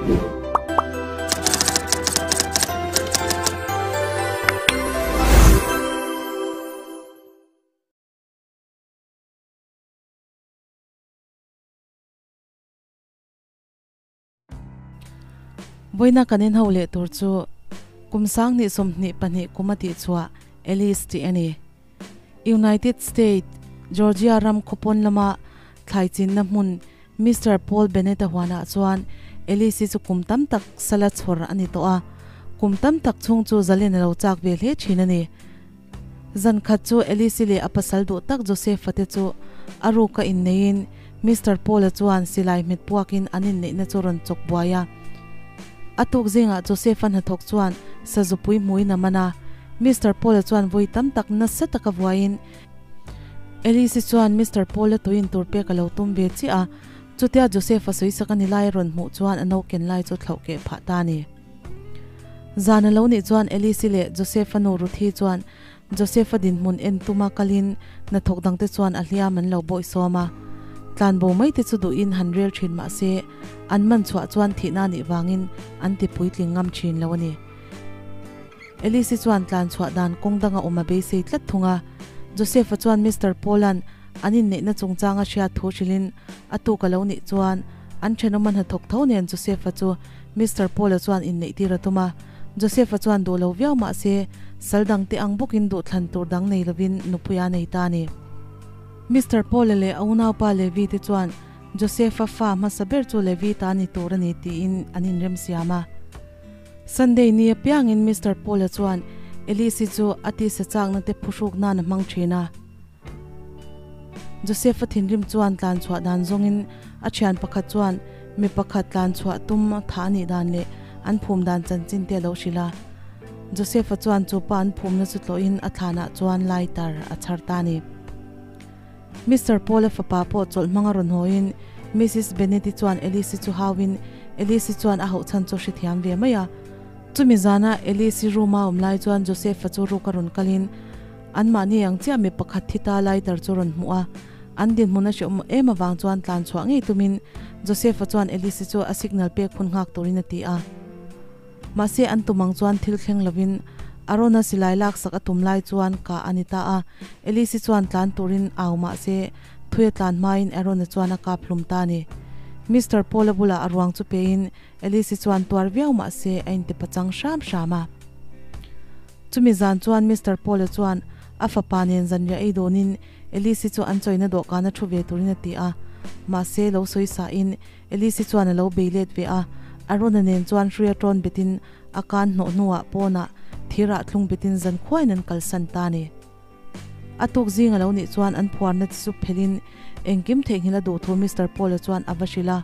Vawiina kan inho leh tur chu kum 20 22 kum a tihchhuah Alice tih a ni. United State, Georgia ram khawpawn lama thlai chinna hmun Mister Paul Bennett-a huanah chuan Alice-i chu kum tam tak sala chhawr a ni tawh a, kum tam tak chhung chu zalen a lo chak ve hle thin a ni. Zan khat chu Alice-i leh a pasal duh tak Joseph-a te chu a ruka inneiin Mister Paul-a chuan silai hmet puakin an inneihna chu rawn chawk buai a. A tuk zingah Joseph-a hnathawk chuan sazupui hmuin a man a, Mister Paul-a chuan vawi tam tak nasa taka vuaiin Alice-i chuan Mister Paul-a tuiin tur pek a lo tum ve chiah a, chutia Joseph-a sawisak a ni lai a rawn hmuh chuan a noken lai chu thlauh keh phah ta a ni. Zan a lo nih chuan Alice-i leh Joseph-a nu Ruthi chuan Joseph-a dinhmun en tuma kalin hnathawk dangte chuan a hliam an lo bawihsawm a. Tlanbo mai te chu duhin han rel thin mah se, an man chhuah chuan thihna a nih vangin an ti puitling ngam thin lo a ni. Alice-i chuan tlan chhuah dan kawng danga awm a beisei tlat thung a. Joseph-a chuan Mister Paul-a'n an inneihna chungchanga hriat thu hrilhin a tuk a lo nih chuan an thenawma hnathawk tho nen Joseph-a chu Mister Paul-a chuan inneih tir a tum a. Joseph-a chuan duh lo viau mah se, sal dangte ang bawkin duhthlan tur dang nei lovin nupui a nei ta a ni. Mister Paul-a leh a unaupa Levi te chuan Joseph-a fa hmasa ber chu Levi ta ni tur a ni tiin an inremsiam a. Sunday ni apiangin Mister Paul-a chuan Alice-i chu a tisa chakna te phuhruk nan a hmang thin a. Joseph-a thinrim chuan tlan chhuah dan zawngin a thian pakhat chuan mi pakhat tlan chhuah tum tha a nih dan leh an phum dan chanchin te a lo hrilh a. Joseph-a chuan chu pa an phumna chu tlawhin a thlanah chuan lighter a chhar ta a ni. Mister Paul-a fapa pawh chawlh hmanga rawn hawiin Missus Bennett-i chuan Alice-i chu hauin Alice-i chuan a hauh chhan chu hrethiam ve mai a. Chumi zana Alice-i room-a awm lai chuan Joseph-a chu ruk a rawn kalin anmahni ang chiah mi pakhat thi ta lighter chu rawn hmuh a. An dinhmun a hreawm em avang chuan tlan chhuah ngei tumin Joseph-a chuan Alice-i chu a signal pek hun nghak turin a ti a. Mahse an tum ang chuan thil thleng lovin Arona silai laksak a tum lai chuan kah a ni ta a, Elise chuan tlan turin au mahse thui a tlan hmain Arona chuan a kap hlum ta a ni. Mister Paul-a bulah a ruang chu pein Elise chuan tuar viau mahse a inti pachang hram hram a. Chumi zan chuan Mister Paul-a chuan a fapa nen zanriah ei dawnin Elise chu an chawina dawhkana thu ve turin a ti a, mahse lo sawi sahin Elise chuan a lo bei let ve a, Arona nen chuan hruia tawn betin a kan hnawh hnuah pawnah thirah thlung betin zan khuain an kalsan ta a ni. A tuk zing a lo nih chuan an phuarna te chu phelhin engkim theihnghilh a duh thu Mister Paul-a chuan a va hrilh a.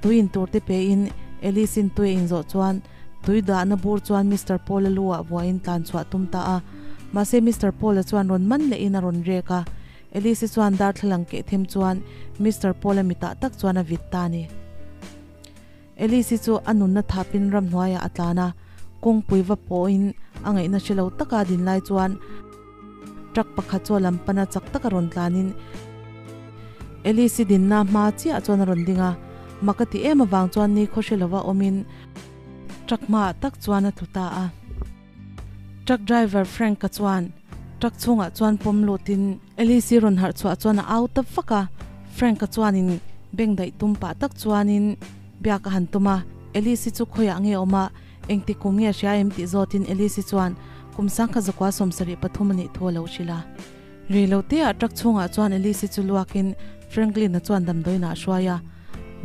Tui in tur te pein Elise-in tui a inzawh chuan tui dahna bur chuan Mister Paul-a lu ah vuain tlan chhuah tum ta a. Mahse Mister Paul-a chuan rawn man lehin a rawn rek a. Elise chuan darthlalang keh them chuan Mister Paul-a mitah tak chuan a vit ta a ni. Elise chu a nunna thapin ramhnuaiah a tlan a, kawngpui va pawhin a ngaihna hre lo taka a din lai chuan truck pakhat chu a lam pana chak taka rawn tlanin Elise dinna hma chiah chuan a rawn ding a, mak a ti em avang chuan ni khaw hre lova awmin truck hmaah tak chuan a tlu ta a. Truck driver Frank-a chuan truck chhungah chuan pawm lutin Alice-i rawn harh chhuah chuan a au ta vak a. Frank-a chuanin beng daih tum pah tak chuanin biak a han tum a, Alice-i chu khawiah nge awm a, engti kum nge a hria em tih zawtin Alice-i chuan kum 1973 a nih thu a lo hrilh a. Rei lo teah truck chhungah chuan Alice-i chu luakin Franklin-a chuan damdawiinah a hruai a.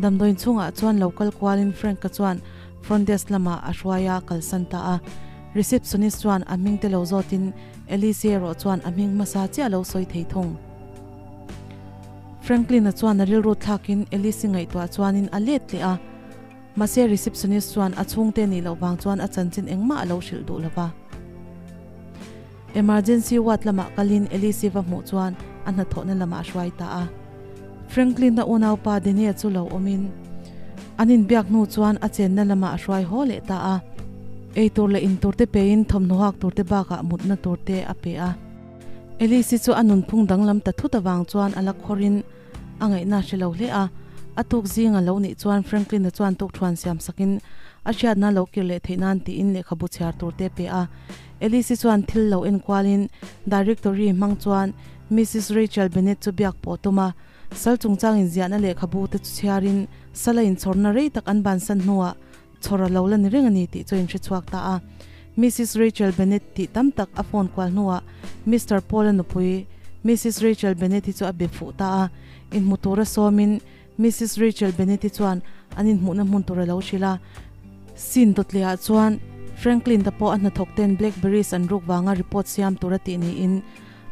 Damdawiin chhungah chuan lo kal kualin Frank-a chuan front desk lamah a hruai a, kalsan ta a. Receptionist chuan a hming te lo zawtin Alice-i erawh chuan a hming hmasa chiah lo sawi thei thung. Franklin-a chuan a rilru thlakin Alice-i ngaihtuah chuanin a let leh a. Mahse receptionist chuan a chhungte nih loh vang chuan a chanchin engmah a lo hrilh duh lova. Emergency ward lamah kalin Alice-i va hmuh chuan a hnathawhna lamah a hruai ta a. Franklin-a unaupa Daniel chu lo awmin an inbiak hnu chuan a chenna lamah a hruai haw leh ta a. Ei tur leh in tur te pein thawmhnaw hak tur te bakah mutna tur te a pe a. Alice-i chu a nunphung danglam ta thut avang chuan a la khawrin a ngaihna hre lo hle a. A tuk zing a lo nih chuan Franklin-a chuan tukṭhuan siam sakin a hriatna lo kir leh theih nan tiin lehkhabu chhiar tur te pe a. Alice-i chuan thil lo en kualin directory hmang chuan Missus Rachel Bennet chu biak pawh a tum a. Sal chungchang inziahna lehkhabu te chu chhiarin sala inchhawrna rei tak an bansan hnuah chhawr a lo la ni reng a ni tih chu a inhre chhuak ta a. Missus Rachel Bennet tih tam tak a phone kual hnuah Mister Paul-a nupui Missus Rachel Bennet-i chu a be fuh ta a. Inhmu tura sawmin Missus Rachel Bennet-i chuan an inhmuhna hmun tur a lo hrilh a. Scene dawtliah chuan Franklin ta pawh a hnathawk ten Blackberries an ruk vanga report siam tur a tih niin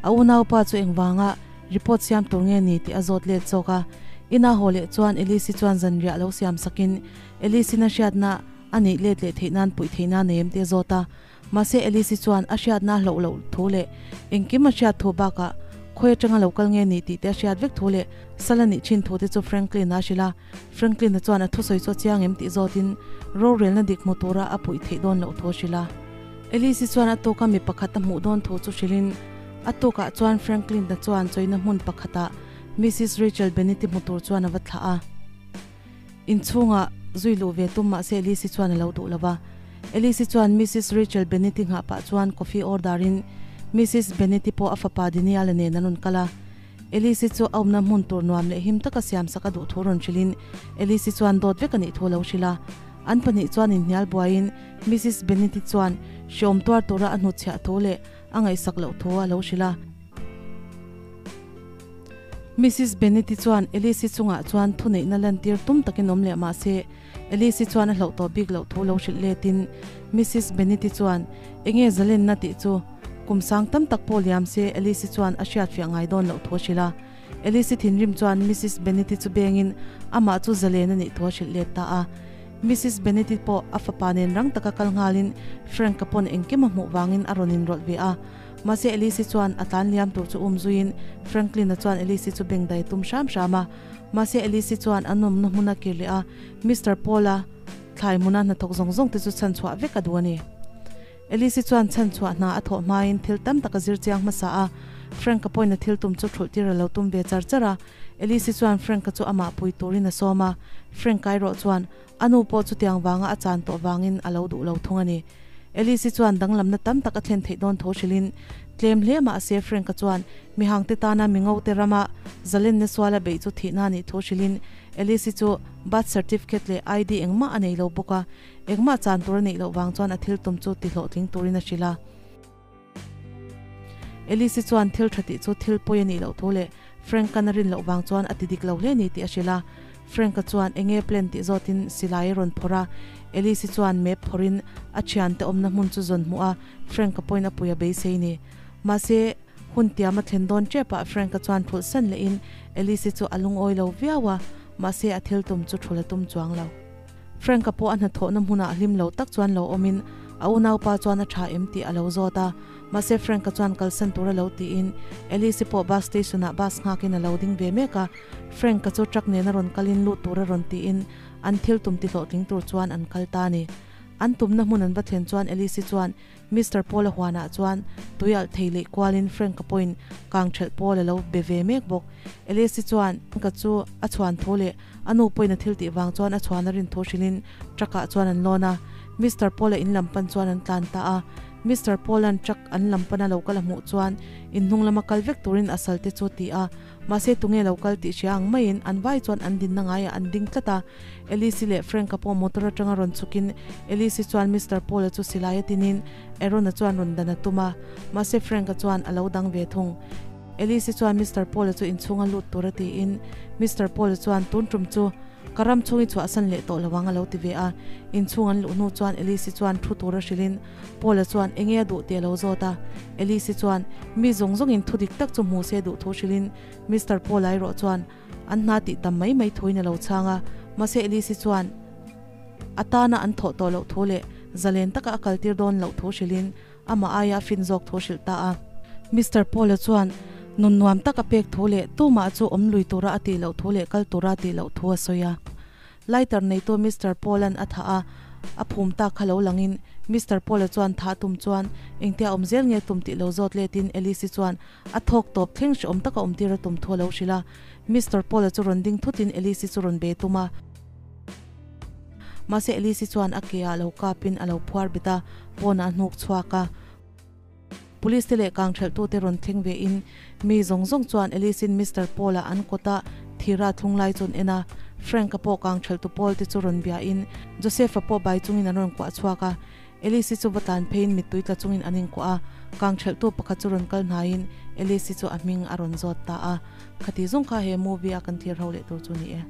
a unaupa chu engvanga report siam tur nge ni tih a zawt let zawk a. Ina haw leh chuan Elise-i chuan zanriah lo siam sakin Alice-in a hriatna a neih let leh theih nan puih theihna a nei em tih a zawt a. Mahse Alice-i chuan a hriatna a hloh loh thu leh engkim a hriat thu bakah khawi atanga lo kal nge ni tih te a hriat vek thu leh sal a nih thin thu te chu Franklin-a a hrilh a. Franklin-a chuan a thusawi chu a chiang em tih zawtin rorelna dik hmu tura a puih theih dawn loh thu a hrilh a. Alice-i chuan a tuka mi pakhat a hmuh dawn thu chu hrilhin a tukah chuan Franklin-a chuan chawina hmun pakhatah Missus Rachel Bennet-i hmu tur chuan a va thlah a. Inchhungah zui luh ve tum mahse Elise chuan a lo duh lo va. Elise chuan Missus Rachel Bennet-i nghah pah chuan coffee order in Missus Bennet-i pawh a fapa Daniel-a nen an rawn kal a. Elise chu a awmna hmun tur nuam leh him taka siam sak a duh thu rawn hrilhin Elise chuan dawt vek a nih thu a lo hrilh a. An pahnih chuan inhnial buaiin Missus Bennet-i chuan hreawm tuar tura a hnutchhiah thu leh a ngaihsak loh thu a lo hrilh a. Missus Bennet-i chuan Alice-i chungah chuan thuneihna lantir tum takin awm leh mah se, Alice-i chuan a hlauh tawh bik loh thu lo hrilh letin Missus Bennet-i chuan, Enge zalenna tih chu? Kum sang tam tak pawh liam se Alice-i chuan a hriatfiah ngai dawn loh thu a hrilh a. Alice-i thinrim chuan Missus Bennet-i chu bengin amah chu zalen a nih thu a hrilh let ta a. Missus Bennet-i pawh a fapa nen rang taka kal nghalin Frank-a pawn engkim a hmuh vangin a rawn inrawlh ve a. Mahse Alice-i chuan a tlan liam tur chu um zuiin Franklin-a chuan Alice-i chu beng dai tum hram hram a. Mahse Alice-i chuan an awmna hmun a kir leh a, Mister Paul-a thlai hmuna hnathawk zawng zawng te chu chhan chhuah vek a duh a ni. Alice-i chuan chhan chhuah hna a thawh hmain thil tam tak a zir chiang hmasa a, Frank-a pawhin a thil tum chu thulh tir a lo tum ve char char a. Alice-i chuan Frank-a chu amah pui turin a sawm a, Frank-a erawh chuan a nu pawh chutiang vanga a chan tawh vangin a lo duh lo thung a ni. Alice-i chuan danglamna tam tak a thlen theih dawn tho hrilhin, tlem hle mah se Frank-a chuan mihangte tana mingote rama zalenna suala beih chu thihna a nih thu hrilhin Alice-i chu birth certificate leh ID engmah a nei lo bawk a, engmah chan tur a neih loh vang chuan a thil tum chu tihlawhtling turin a hrilh a. Alice-i chuan thil tha tih chu thil pawi a nih loh thu leh Frank-a'n a rin loh vang chuan a ti dik lo hle ni tih a hrilh a. Frank-a chuan eng nge plan tih zawtin silai a rawn phawrh a. Alice-i chuan map phawrhin a thiante awmna hmun chu zawn hmuh a, Frank-a pawhin a pui a beisei ni. Mahse, hun tiam a thlen dawn tepah Frank-a chuan thulh san lehin Alice-i chu a lungawi lo viau a, mahse a thil tum chu thulh a tum chuang lo. Frank-a pawh a hnathawhna hmunah hlim lo tak chuan lo awmin a unaupa chuan a tha em tih a lo zawt a. Mahse Frank-a chuan kalsan tur a lo tiin Alice-i pawh bus station-ah bus nghakin a lo ding ve mek a. Frank-a chu truck nena rawn kalin lut tur a rawn tiin an thil tum tihlawhtling tur chuan an kal ta a ni. An tumna hmun an va thlen chuan Alice-i chuan Mister Paul-a huanah chuan tui alh thei leh kualin Frank-a pawhin kang ṭhelh Paul a lo be ve mek bawk. Alice-i chuan Frank-a chu a chhuan thu leh a nu pawhin a thil tih vang chuan a chhuan a rin thu hrilhin truck-ah chuan an lawn a. Mister Paul-a in lam pan chuan an tlan ta a. Mister Paul-a'n truck an lam pana lo kal a hmuh chuan in hnung lama kal vek turin a salte chu a ti a. Mahse tunge lo kal tih hria ang maiin an vai chuan an dinna ngaiah an ding tlat a. Alice-i leh Frank-a pawh motor atanga rawn chhukin Alice-i chuan Mister Paul-a chu silai a tinin Aaron-a chuan rawn dan a tum a, mahse Frank-a chuan a lo dang ve thung. Alice-i chuan Mister Paul-a chu inchhunga lut tur a tiin Mister Paul-a chuan tun tum chu ka ram chhung i chhuahsan leh tawh lo ang a lo ti ve a. Inchhung an luh hnu chuan Alice-i chuan thu tur a hrilhin Paul-a chuan enge a duh tih a lo zawt a. Alice-i chuan mi zawng zawngin thu dik tak chu hmu se duh thu hrilhin Mister Paul-a erawh chuan An hna tih tam mai mai thuin a lo chhang a, mahse Elise chuan a tana an thawh tawh loh thu leh zalen taka a kaltir dawn loh thu hrilhin amah aia a fin zawk thu hrilh ta a. Mister Paul-a chuan nun nuam tak a pek thu leh tumah chu awm lui tura a tih loh thu leh kal tura a tih loh thu a sawi a. Lighter neitu Mister Paul-a'n a thah a, a phum tak kha lo langin Mister Paul-a chuan thah tum chuan engtia awm zel nge tum tih lo zawt letin Elise chuan A thawk tawp thleng hreawm taka awm tir a tum thu a lo hrilh a. Mister Paul-a chu rawn ding thutin Alice-i chu rawn be tum a. Mahse Alice-i chuan a ke ah lo kapin a lo phuar bet a, pawnah a hnuk chhuak a. Police te leh kang thelhtute rawn thleng ve in mi zawng zawng chuan Alice-in Mister Paul-a an kawta thira thlung lai chu an en a. Frank-a pawh kang thelhtu pawl te chu rawn bia in Joseph-a pawh bai chungin an rawn kuah chhuak a. Alice-i chu va tlan pheiin mittui tla chungin an inkuah a, kang thelhtu pakhat chu rawn kal hnaiin Alice-i chu a hming a rawn zawt ta a. Khati zawng kha he movie a kan thlir ho leh tur chu ni e.